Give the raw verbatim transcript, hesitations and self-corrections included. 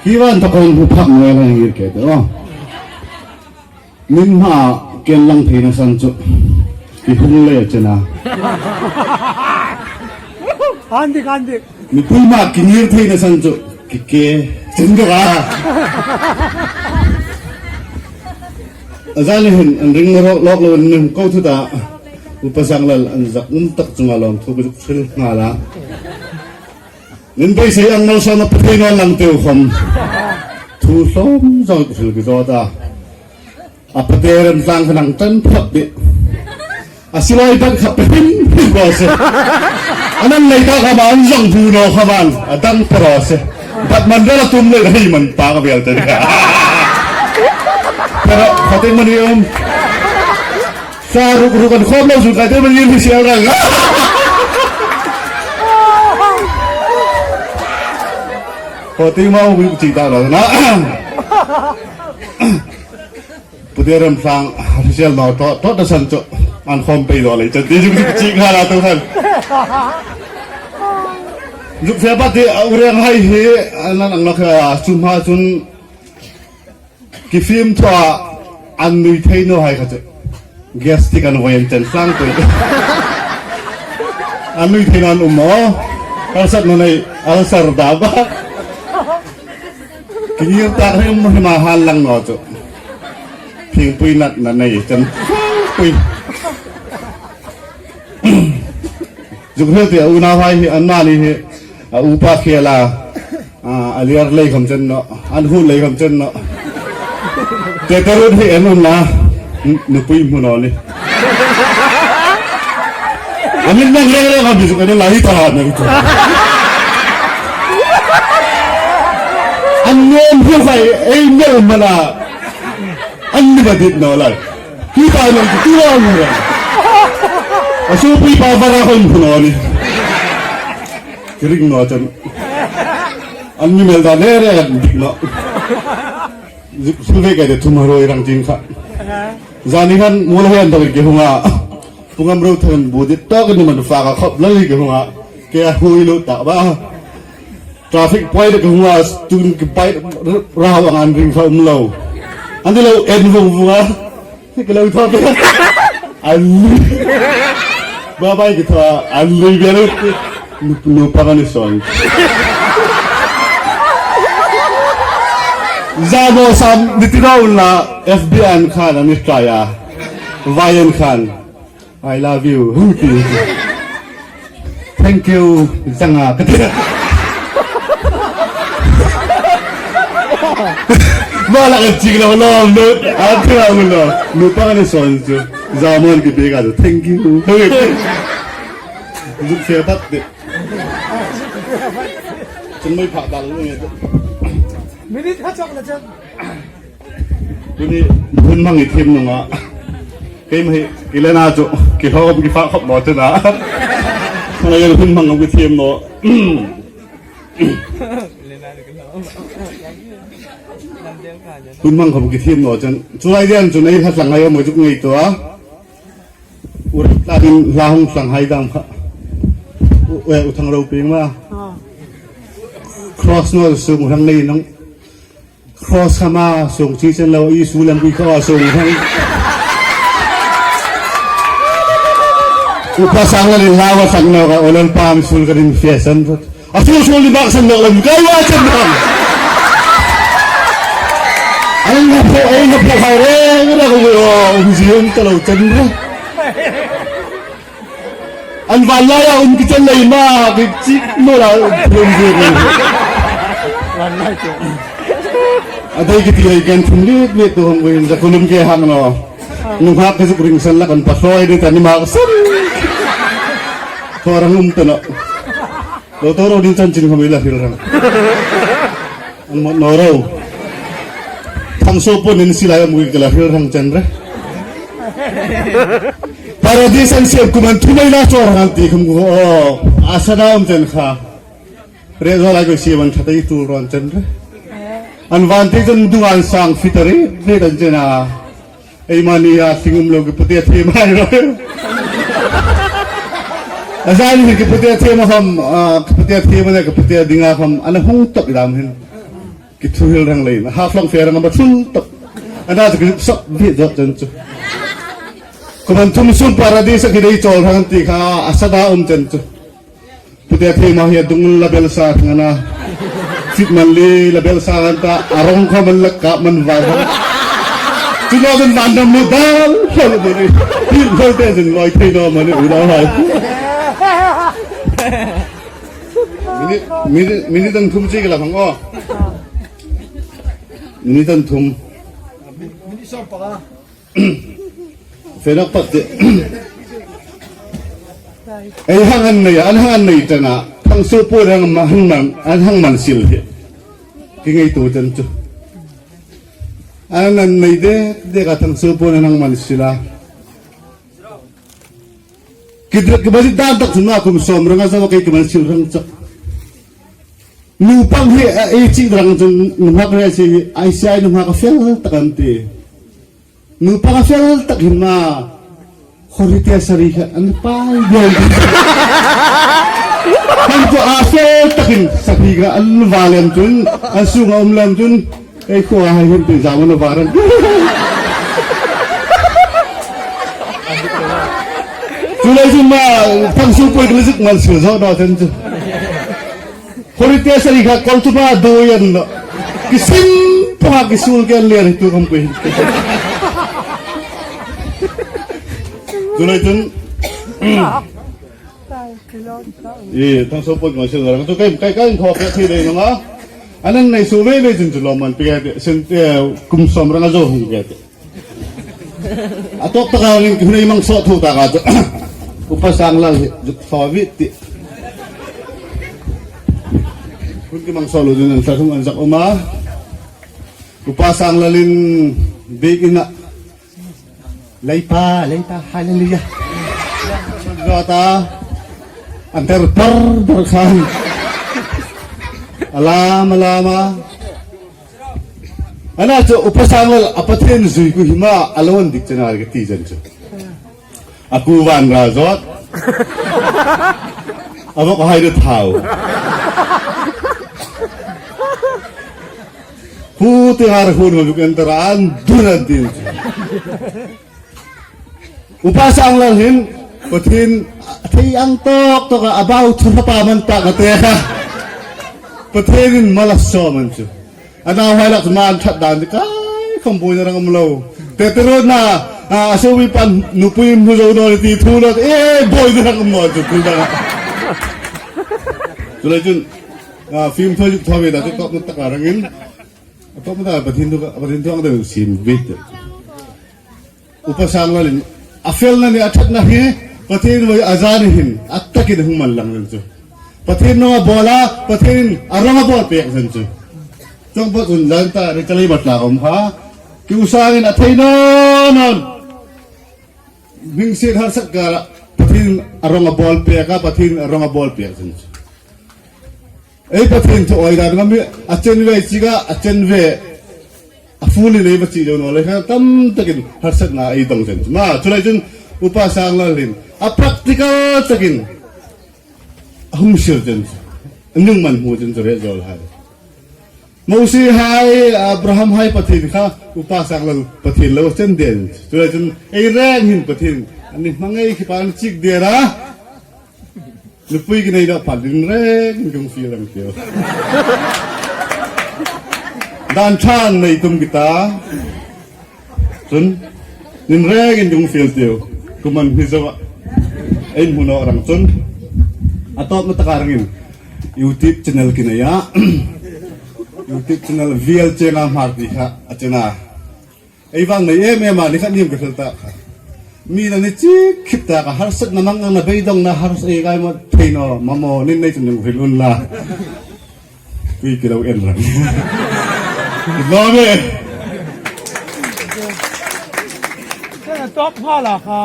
Hi van ta kon bu phak ngai la ngir ke to. Min ha ken lang theina san chu. Ki hung le chena. Andi, andi. Mipui ma ki ngir theina san chu. Ki ke chen ka. A zani hin an ring ro lok lo nin ko thu ta. Upa Sanglal an zak um tak chunga lawm thu ka zuk hril nghal a. Nin beisei ang malsawmna Pathien naw lang teu khom. Thu hlawm zawng hril ki zawt a. A pate ram tlang kha nang tan phak di. A silai ban kha pe him him raw se. A nan lei ta kha ma an zawng bu naw kha man. A dang pe raw se. Bat man dela tum le hei man pa ka bel te. Pero khating mani um. Sa ruk ruk an khom lo sun kai te mani um hi sial rang. Khating ma um chi ta lo na. Pute ram tlang, hrisel naw, to, to ta san chu, an khom pei lo lei, chan ti zuk zuk chi kha la to khan. Zuk fe pa ti, a, u reng hai hi, a, nan ang nok, a, sum ha chun, ki fim thaw, an nui thei naw hai kha chu. Gastric an voi an chen tlang tu. An nui thei naw an um maw. Ulcer naw nei, ulcer da ba. Ki ngir tak rim hima hal lang naw chu. Thingpui natna nei chan. Pui. Zuk hril ti a unau hai hi an mani hi. A upa khel a. A, a liar lei khom chen naw. An hun lei khom chen naw. Te tarut hi en un la. Nupui hmu naw ni. An min nang reng reng a bi zuk en un la hi ta na. An nuom hi fai ei nuom mana. An ni ba dit naw lai. Hi ta naw ti ti naw ni. A su pui pa vara hon hmu naw ni. Ki ring naw chan. An ni mel da le re an dik naw. Zuk su ve ka de thum haroi rang chin kha. Zani khan mula hian dawr ki hunga. Pungam ro than bu dit to ka ni man fa ka khop lai ki hunga. Ke a hui lo ta ba. Traffic point ka hunga tun ki pai raw ang an ring fa um lo. An lo en vung vunga. Ki lo thaw pe. An. Ba bai ki thaw an lui be lo. Nu, nu pa ni son. Za bo sam ni ti rau na F B I an khan an ni try a. Vai an khan. I love you. Thank you. Zanga. Mala ka chik la lo lo. A thira lo. Nu pa ni son chu. Zaman ki bega chu. Thank you. Zuk se pat de. Chun mai pha dal lo nge. Minute kha chok la chan. Tuni hun hmang i thiem nunga. Keima hi, ki lena chu, ki hlawm, ki fa khop lo chu na. Mana yel hun hmang ki thiem lo. Hun hmang khom ki thiem lo chun. Chu lai dian chu nei hla tlang ai mo juk ngei to a. U Rap tla din hla hung tlang hai dam kha. U, e, u Thang Roping ma. Ah. Cross no sung hang nei nong. Cross kha ma sung chi chen lo i su lam kui kha sung hang. Upa Sanglalin hla va sang no ka olol pam sul ka din fia san. A su su li bak san nok lam kai wa chen ram. Ai na pho, ai na pho hai re, na ko yo, um ji um ta lo chen re. An van lai a um ki chen lei ma, ki chi no la, um ji um. Van lai chu. A dai ki ti lei kan thum li, mi tu hong win, za kulum ke hang no. Nunghak ke zuk ring san la kan pa soi de ta ni ma san. Thorang um ta no. Lo to ro din chanchin khom i la hril rang. An mo no ro. Thang so po nin silai am wi ke la hril rang chen re. Paradis an siem kum an thum ei la chawl hang ti khum ko. A sa dam chen kha. Re zo lai ko si man thatai tu ron chen re. An van te chen du an sang fitari re dan chen a. Ei mani a thingum lo ki pute thim ai lo. A zan hi ki pute thim ham, a, ki pute thim ne ki pute dinga ham. Ana hung tok dam hin. Ki thu hil rang lei. Ha flong fe rang ma thul tok. Ana ki sop bi dot chen chu. Kum an thum sung Paradis a ki dei chawl hang ti kha a sa da um chen chu. Pute thei ma hi a dung la bel sa thang ana. Fit man li la bel sa kan ta a rong kha man la ka man va. Chu lo den van dam lo dal. Hol de ni. Hil hol te zin loi thei no man u da hai. Mini, mini, mini dan thum chi ka la phang o. Mini dan thum. Fe nak pat te. Ei hang an nei, an hang an nei tana. Thangsuo po hang ma, hang man, an hang man sil hi. Ki ngei tu tan chu. An an nei de, de ka Thangsuo po hang man sila. Ki de, ki ba di dan tak chu ma kum sawm ranga zawa kei ki man sil rang chak. Nu pang hi, a, ei chi rang chun nu hak re si, ai si ai nu hak a fel tak an ti. Nu pang a fel tak hin ma, khori te sari kha an pai deu. Han ko a fel tak hin sari kha an va lem chun, an sunga um lem chun, ei ko a hai hun te zaman a varan. Chu lai chun ma, Thangsuo po kha zik man sil zo do chen chu. Khori te sari kha kol tu ma do yan lo. Ki sim pa ki sul ke le tu kam ko hin. Chu lai chun. E, Thangsuo po ma sil rang. Tu kai, kai, kai thaw pe thi le nga. An an nei su ve ve chun chu lo man pe ke sen te kum sawm ranga zo hung ke te. A tawp taka ring ki hun ei mang sawt thu taka chu. Upa Sanglal hi zuk thaw vit ti. Hun ki mang sawt lo dun an sa thum an zak um a. Upa Sanglalin bik ina. Leipa, leipa, hallelujah. Zota. An ter par par khan. Alam, alama. Ana chu Upa Sanglal a Pathien zui ku hi ma a lo an dik chena ka ti chen chu. A ku van ra zot. A vok hai da thau. Pu te har hun ma bik an tara an dur an tin chu. Upa Sanglal hin, Pathien, thei ang tok tok a bau thu pa man ta ka te. Pathienin mala so man chu. Ana hai lak man that dan kai khom boi na rang um lo. Te te ro na, a, a so wi pan nu pui mu zo no ti thu lo, e, boi na rang um no chu thu da. Chu lai chun, a, film thoi thoi da chu top na ta ka rangin. Top na ta Pathien thu ka, Pathien thu ang da sin bit. Upa Sanglalin a felna ni a thatna hi Pathien voi a zani hin a takin hung man lang zen chu. Pathien no a bola, Pathien a rong a bol pek zen chu. Chong bot un zan ta ri chalai bat la om kha. Ki u sangin a thei non non. Hming sin har sak ka Pathien a rong a bol pek a, Pathien a rong a bol pek zen chu. Ei Pathien thu oi dan ngam hi, a chen ve chika, a chen ve. A ful in ei va chi lo no le kha tam takin harsatna ei dong chen. Ma, chu lai chun Upa Sanglalin a practical takin a hung sir chen. A nung man hmu chen chu re zol hai. Mosi hai, Abraham hai Pathien kha, Upa Sanglal Pathien lo chen den. Chu lai chun ei reng hin Pathien. Ani hmangai khi pan chik dera. Nupui ki nei da pal din reng in kung feel ang tio. Dan than nei tum kita. Chun, nin reng in kung feel tio. Kuman hi zawa. Ei hmu naw rang chun. A tawp na taka rangin. YouTube channel ki nei a. YouTube channel V L Chenga Hmar ti kha a chena. Ei vang nei em em a ni kha nim ka fel ta. Mi na ni chik khip ta ka harsatna mang na beidongna harsat ei kai ma thei naw, mamaw, nin nei chun hril un la. Tui ki lo en rang. Lo me. Ka top hma la kha.